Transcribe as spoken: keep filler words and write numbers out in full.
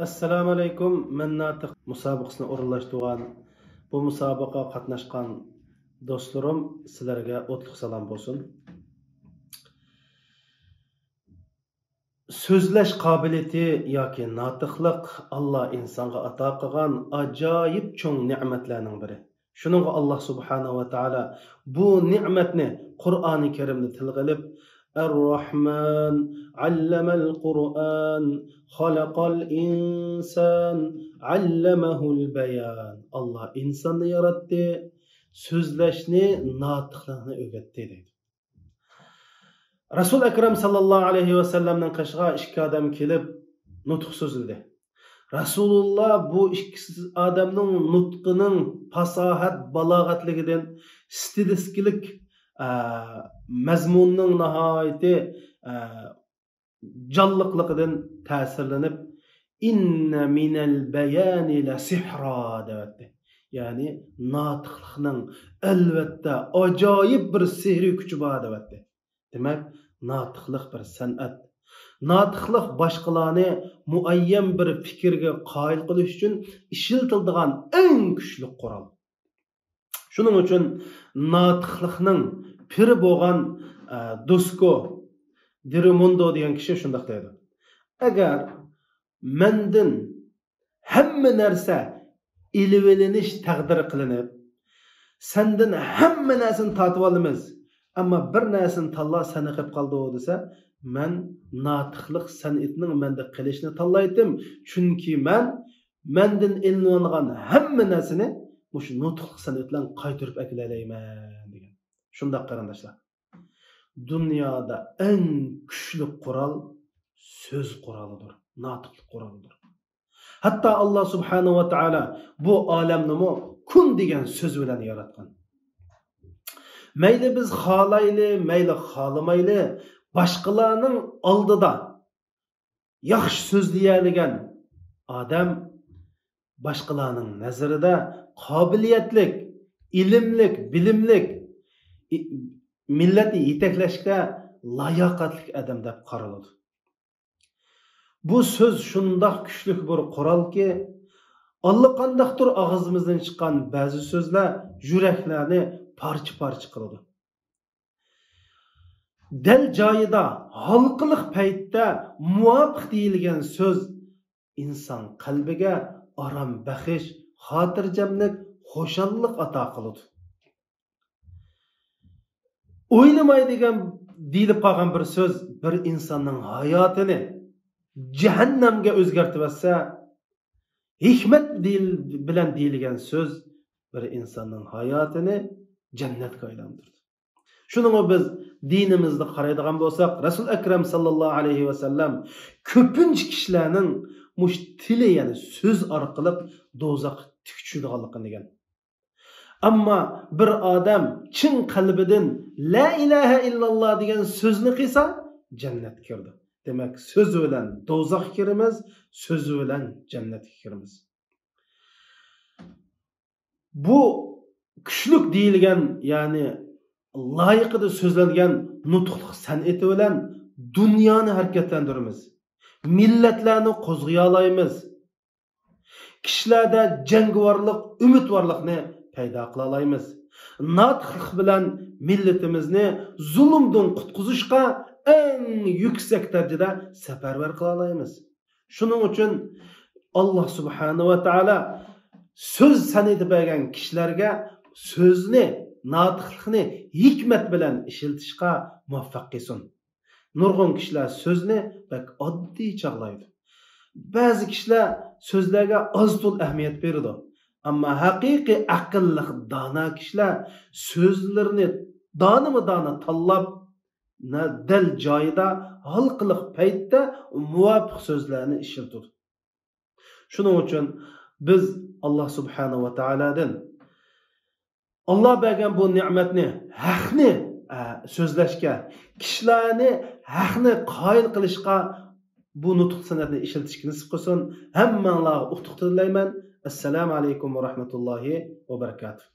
ئەسسالامۇئەلەيكۇم، مەن ناتىق مۇسابىقىسىنى ئورۇنلاشتۇرغان، بۇ مۇسابىقىگە قاتناشقان دوستلىرىم، سىلەرگە ئوتلۇق سالام بولسۇن. سۆزلەش قابىلىيىتى ياكى ناتىقلىق ئاللا ئىنسانغا ئاتا قىلغان ئاجايىپ چوڭ نېمەتلەرنىڭ بىرى. شۇنىڭغا ئاللا سۇبھانەھۇ ۋە تائالا بۇ نېمەتنى قۇرئانى كەرىمدە تىلغا ئېلىپ، الرحمن علم القرآن خلق الإنسان علمه البيان. ئاللا ئىنساننى ياراتتى، سۆزلەشنى، ناتىقلىقنى ئۆگەتتى دەيدۇ. رەسۇل ئەكرەم ساللاللاھۇ ئەلەيھى ۋەسەللەمنىڭ قېشىغا ئىككى ئادەم كېلىپ نۇتۇق سۆزلىدى. رەسۇلۇللا بۇ ئىككى ئادەمنىڭ نۇتقىنىڭ پاساھەت، بالاغەتلىكىدىن، ستىلىستىكىلىك، ئە، مەزمۇننىڭ ناھايىتى، ئە، جانلىقلىقىدىن تەسىرلىنىپ، «إن من البيان لسحرا» دەۋەتتى. يەنى ناتىقلىقنىڭ ئەلۋەتتە ئاجايىپ بىر سېھرىي كۈچى بار دەۋەتتى. دېمەك، ناتىقلىق بىر سەنئەت. ناتىقلىق باشقىلارنى مۇئەييەن بىر پىكىرگە قايىل قىلىش ئۈچۈن ئىشلىتىلىدىغان ئەڭ كۈچلۈك قورال. شۇنىڭ ئۈچۈن ناتىقلىقنىڭ پىرى بولغان، ئە، دوسكو دىرىموندو دېگەن كىشى شۇنداق دەيدۇ: «ئەگەر مەندىن ھەممە نەرسە ئېلىۋېلىنىش تەقدىر قىلىنىپ، سەندىن ھەممە نەرسىنى تارتىۋالىمىز، ئەمما بىر نەرسىنى تاللا، سەن قېلىپ قالدى» دېسە، مەن ناتىقلىق سەنئىتىنىڭ مەندە قېلىشىنى تاللايتتىم، چۈنكى مەن مەندىن ئېلىنىۋالغان ھەممە نەرسىنى مۇشۇ نۇتۇقلۇق سەنئىتى بىلەن قايتۇرۇپ ئەكېلەلەيمەن دېگەن. شۇنداق قېرىنداشلار، دۇنيادا ئەڭ كۈچلۈك قورال سۆز قورالىدۇر، ناتىقلىق قورالىدۇر. ھەتتا ئاللا سۇبھانەھۇ ۋە تائالا بۇ ئالەمنىمۇ كۇن دېگەن سۆز بىلەن ياراتقان. مەيلى بىز خالايلى، مەيلى خالىمايلى، باشقىلارنىڭ ئالدىدا ياخشى سۆزلىيەلىگەن ئادەم باشقىلارنىڭ نەزىرىدە قابىلىيەتلىك، ئىلىملىك، بىلىملىك، ئى-، مىللەتنى يېتەكلەشكە لاياقەتلىك ئادەم دەپ قارىلىدۇ. بۇ سۆز شۇنداق كۈچلۈك بىر قورالكى، ئاللىقانداقتۇر ئاغزىمىزدىن چىققان بەزى سۆزلەر يۈرەكلەرنى پارچە-پارچە قىلىدۇ. دەل جايىدا، ھالقىلىق پەيتتە مۇۋاپىق دېيىلگەن سۆز ئىنسان قەلبىگە ئارام بەخش، خاتىرجەملىك، خۇشاللىق ئاتا قىلىدۇ. ئويلىماي دېگەن دېيىلىپ قالغان بىر سۆز بىر ئىنساننىڭ ھاياتىنى جەھەننەمگە ئۆزگەرتىۋەتسە، ھېكمەت دېيىل-، بىلەن دېيىلگەن سۆز بىر ئىنساننىڭ ھاياتىنى جەننەتكە ئايلاندۇرىدۇ. شۇنىڭغا بىز دىنىمىزدا قارايدىغان بولساق، رەسۇل ئەكرەم ساللاللاھۇ ئەلەيھى ۋەسەللەم كۆپىنچە كىشىلەرنىڭ مۇشۇ تىلى، يەنى سۆز ئارقىلىق دوزاخقا تىك چۈشىدىغانلىقىنى دېگەن. ئەمما بىر ئادەم چىن قەلبىدىن لا ئىلاھە ئىللاللا دېگەن سۆزنى قىلسا، جەننەتكە كىرىدۇ. دېمەك، سۆز بىلەن دوزاخقا كىرىمىز، سۆز بىلەن جەننەتكە كىرىمىز. بۇ كۈچلۈك دېيىلگەن، يەنى لايىقىدا سۆزلەنگەن نۇتۇقلۇق سەنئىتى بىلەن دۇنيانى ھەرىكەتلەندۈرىمىز. مىللەتلەرنى قوزغىيالايمىز. كىشىلەردە جەڭگىۋارلىق، ئۈمىدۋارلىقنى پەيدا قىلالايمىز. ناتىقلىق بىلەن مىللىتىمىزنى زۇلۇمدىن قۇتقۇزۇشقا ئەڭ يۈكسەك دەرىجىدە سەپەرۋەر قىلالايمىز. شۇنىڭ ئۈچۈن ئاللا سۇبھانەھۇ ۋە تائالا سۆز سەنئىتى بەرگەن كىشىلەرگە سۆزنى، ناتىقلىقنى ھېكمەت بىلەن ئىشلىتىشقا مۇۋەپپەق قىلسۇن. نۇرغۇن كىشىلەر سۆزنى بەك ئاددىي چاغلايدۇ. بەزى كىشىلەر سۆزلەرگە ئاز-تولا ئەھمىيەت بېرىدۇ. ئەمما ھەقىقىي ئەقىللىق دانا كىشىلەر سۆزلىرىنى دانىمۇ دانا تاللاپ، نە-، دەل جايىدا، ھالقىلىق پەيتتە مۇۋاپىق سۆزلەرنى ئىشلىتىدۇ. شۇنىڭ ئۈچۈن بىز ئاللا سۇبھانەھۇ ۋە تائالادىن ئاللا بەرگەن بۇ نېمەتنى، ھەقنى، ئە، سۆزلەشكە، كىشىلەرنى ھەقنى قايىل قىلىشقا بۇ نۇتۇق سەنئەتنى ئىشلىتىشكە نېسىپ قىلسۇن. ھەممەڭلارغا ئۇتۇق تىلەيمەن. ئەسسالامۇ ئەلەيكۇم ۋە رەھمەتۇللاھى ۋە بەرىكاتۇھ.